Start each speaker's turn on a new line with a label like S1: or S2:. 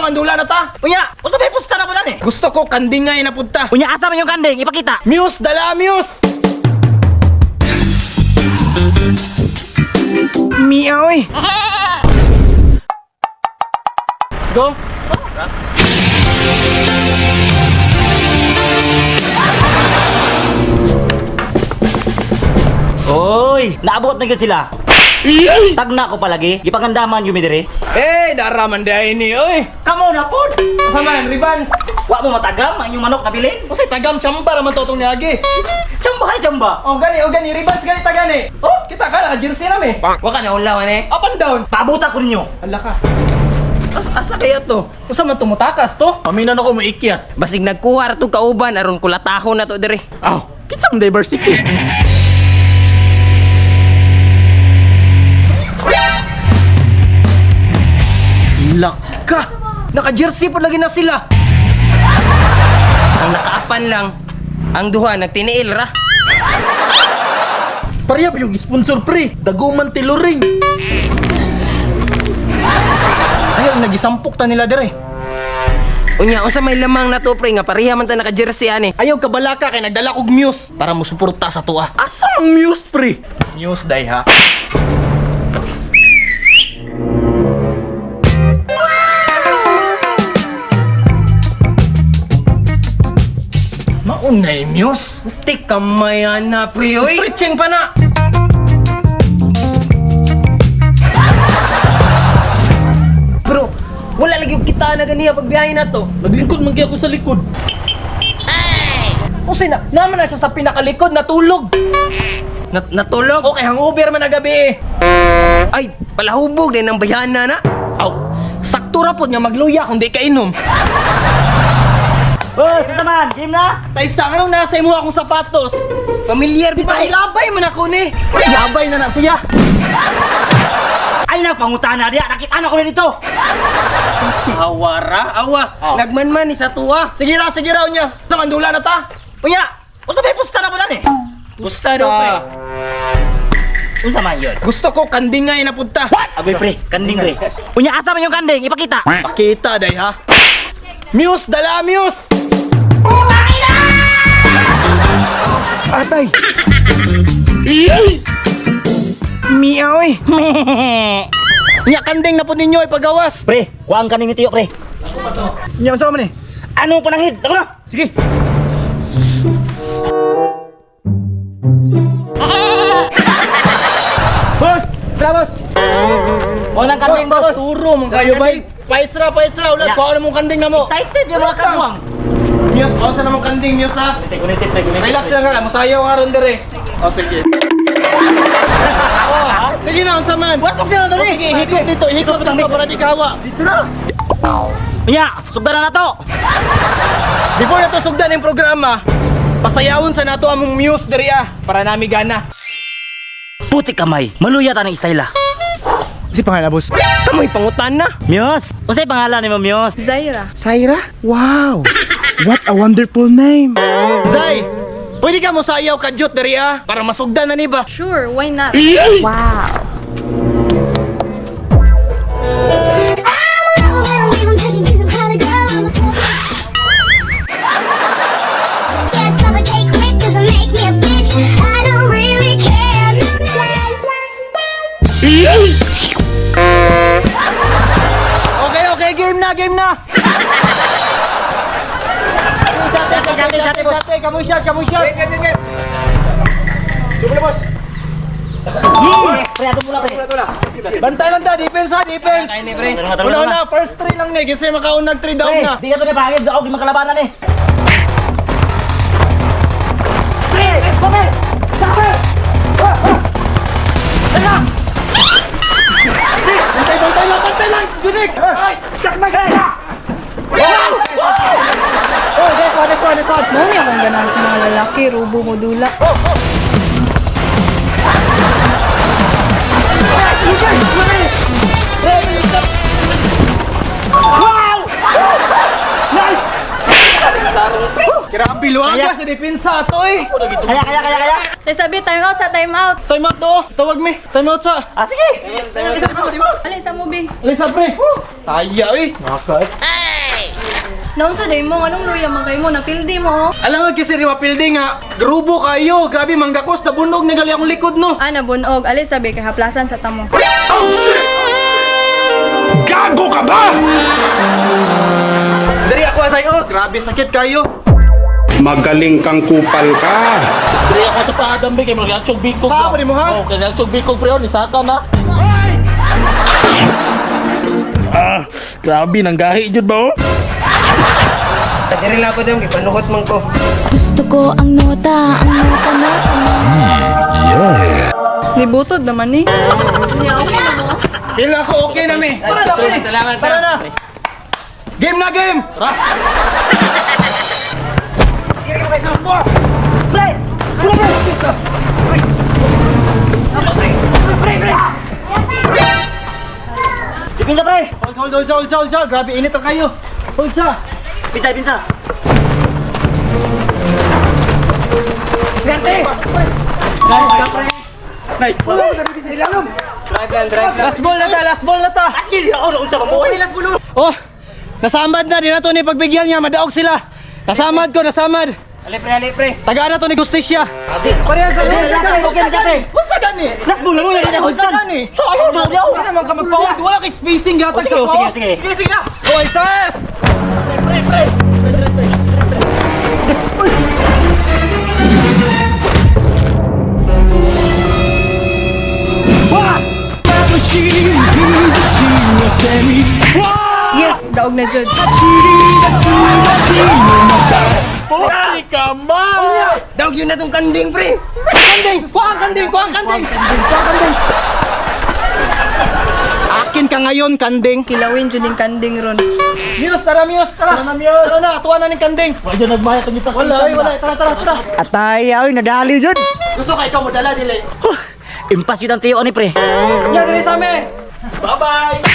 S1: mandula na ta.
S2: Unya, unsa may pusta na po eh?
S1: Gusto ko kanding nga inapunta.
S2: Unya, asa man yung kanding? Ipakita.
S1: Muse, dala Muse. Miaw eh. Let's go.
S2: Oy, naabot na gyud sila. Tagna ko palagi, gipangandaman yun mi diri.
S1: Eh, daraman dahil ni oy.
S2: Kamo na pod.
S1: Asa man, ribans.
S2: Wa mo matagam ang inyong manok nabilin.
S1: Kasi tagam chamba raman to tong niagi.
S2: Chamba kay chamba.
S1: Oh, gani, oh gani, ribans gani tagani. Oh, kita ka naka jersey na mi.
S3: Wa ka na ulaw ani.
S1: Up and down.
S2: Paabutan ko ninyo.
S1: Ala ka. Asa kaya to? Usa man tumutakas to? Paminan ako maikyas.
S3: Basig nagkuha ra tong kauban aron kulatahon na to diri.
S1: Aw, kinsa man diversity? Laka! Naka-jersey po lagi na sila.
S3: Ang nakaapan lang ang duha nagtiniil ra.
S1: Pareha pa yung sponsor pre. Daguman tiluring. Ayaw, nagisampok ta nila dire.
S3: Unya unsa may lamang na to pre nga pareha man ta naka-jersey ani.
S1: Ayaw kabalaka kay nagdala kog Muse para mosuporta sa tuwa. Asa ang Muse pre? Muse day ha. Maunay Muse.
S3: Putik kamay ana pre oy.
S1: Stretching pa na.
S3: Bro, wala lagi yung kita na ganiya pagbiyahe na to.
S1: Naglingkod man kaya ako sa likod. Ay! na, naman na siya sa pinakalikod, natulog.
S3: Natulog.
S1: Okay, hangover man na gabi eh.
S3: Ay, palahubog din ang bayana na.
S1: Aw, sakto ra pod nga magluya kung di ka inom.
S2: Boss, unsa man? Game na?
S1: Taysa nga nung nasa imo akong sapatos.
S3: Pamilyar
S1: Di ba
S3: bitaw.
S1: ilabay man ako ni? Ilabay na na siya.
S2: Ay na pangutana diya, nakita na ko na dito.
S3: Awa ra, awa.
S1: Oh.
S3: Nagmanman ni sa tuwa.
S1: Sige ra unya. Sa mandula na ta.
S2: Unya, unsa may pusta na po eh?
S3: Pusta daw pre.
S2: Unsa man yun?
S1: Gusto ko kanding nga inapunta.
S2: Agoy pre, kanding pre. Unya, asa man yung kanding? Ipakita.
S1: Pakita day ha. Muse, dala Muse. Atay. Miaw eh. Nya kanding na po ninyo ipagawas.
S2: Pre, kuha ang kanding ni Tiyo pre.
S1: Nya unsa man eh?
S2: Ano pananghid? Ako na.
S1: Sige.
S2: Boss,
S1: Tara boss.
S2: kuha ng kanding boss.
S1: Turo mong kayo bay. Paits ra, paits ra. Ulat,
S2: Ya.
S1: kuha na mong kanding na mo.
S2: Excited yung mga kabuang.
S1: Muse, kuha sa namong kanding, Muse ha. Relax lang ha, masayaw nga ron dire. O sige. Oh, sige na, unsa man.
S2: Wasok na to
S1: O, sige, hikot dito, hikot dito para di kawa.
S2: Dito na. Unya, sugdan na to.
S1: Before na to sugdan ang programa, pasayawon sa nato among Muse diri ah, para nami gana.
S2: Puti kamay, maluya ta ng istayla.
S1: Si pangalan boss.
S3: Kamoy pangutan na.
S2: Muse, unsay pangalan nimo Muse?
S4: Zaira.
S1: Saira? Wow. What a wonderful name. Zay, pwede ka mo sayaw kadyot diri ah, para masugdan na ni ba?
S4: Sure, why not? Wow.
S1: Okay, okay, game na, game na. Shot, shot, shot, kamoy shot, kamoy shot.
S2: Pre, ato muna pre.
S1: Bantay lang ta, defense ha, defense.
S3: Ay ni pre.
S2: Tara, tara,
S1: Wala
S2: tara.
S1: na, first three lang ni, kasi makaunag 3 down
S2: Pre,
S1: na.
S2: di ka to ni pangit, ako di makalabanan eh. Pre, pre, pre.
S1: Bantay, bantay lang, bantay lang, Junik!
S2: Ay, kakmagay! Oh, next one, next one, next one.
S4: Muna akong ganahan sa mga lalaki, rubo mo dula.
S1: Grabe, luwaga sa depensa to eh.
S2: Kaya, kaya, kaya, kaya.
S4: Tay sabi, time out sa time out.
S1: Time out to, tawag mi. Time out sa.
S2: Ah, sige.
S4: Alin sa movie.
S1: Alisa pre. Taya eh. Naka.
S4: Naunsa day mo, anong luya man kayo mo, napildi mo oh.
S1: Alam mo kasi riwa pildi nga, grubo kayo. Grabe manggakos, nabunog na gali akong likod no.
S4: Ah, nabunog. Alis sabi kay haplasan sa tamo.
S5: Gago ka ba?
S1: Diri ako asay oh, grabe sakit kayo.
S5: Magaling kang kupal ka.
S6: Pre, ako sa paadam be, kay mga bikog.
S1: Pa, mo ha?
S6: Oh, kay reaksyon bikog pre, oh, ni Saka na. Ah, grabe nang gahi jud ba oh?
S3: Diri lang po dayong gipanuhot man ko.
S7: Gusto ko ang nota, nota mo.
S4: Nibutod naman eh. Nya, okay na mo.
S1: Feel ako okay na mi. Tara na,
S3: Pre,
S1: pre.
S3: salamat.
S1: Tara na. Game na game.
S2: Pinsa pre!
S1: Hold, hold, hold, hold, hold, hold. Grabe init na kayo. Hold sa.
S2: Pinsa, pinsa.
S3: Nice. Drive lang, drive lang.
S1: Last ball na ta, last ball na ta.
S2: Akil, ako na unsa ba mo?
S1: Oh, nasamad na di na to ni pagbigyan niya, madaog sila. Nasamad ko, nasamad.
S3: Ali pre, ali pre.
S1: Tagaan na to ni Gustisya. Pareha ka
S2: Okay na pre.
S1: Unsa gani?
S2: Last ball na mo, dali na
S1: Unsa
S2: hold
S1: gani? So ayaw na, wala naman ka magpa-hold. Wala kay spacing gatag
S2: Sige,
S1: sa
S2: sige, sige.
S1: Sige, sige na. Oy, sas! Pre, pre, pre.
S4: Yes, daog na jud.
S6: Puti ka ma!
S3: Dawg yun na tong kanding pre.
S1: Kanding! Kuha ang kanding! Kuha ang kanding! Kuha ang kanding! Akin ka ngayon, kanding.
S4: Kilawin jud ning kanding ron.
S1: Miros, tara, Miros, tara. Tara na, tuwa na ng kanding.
S6: Wala jud nagmaya tong ipakita.
S1: Wala, oy, wala. Tara, tara, tara.
S2: Atay, ay nadali jud.
S1: Gusto ka ikaw mo dala, dili.
S2: Impas yun ang tiyo ni pre.
S1: Yan, dili sa amin.
S6: Bye-bye.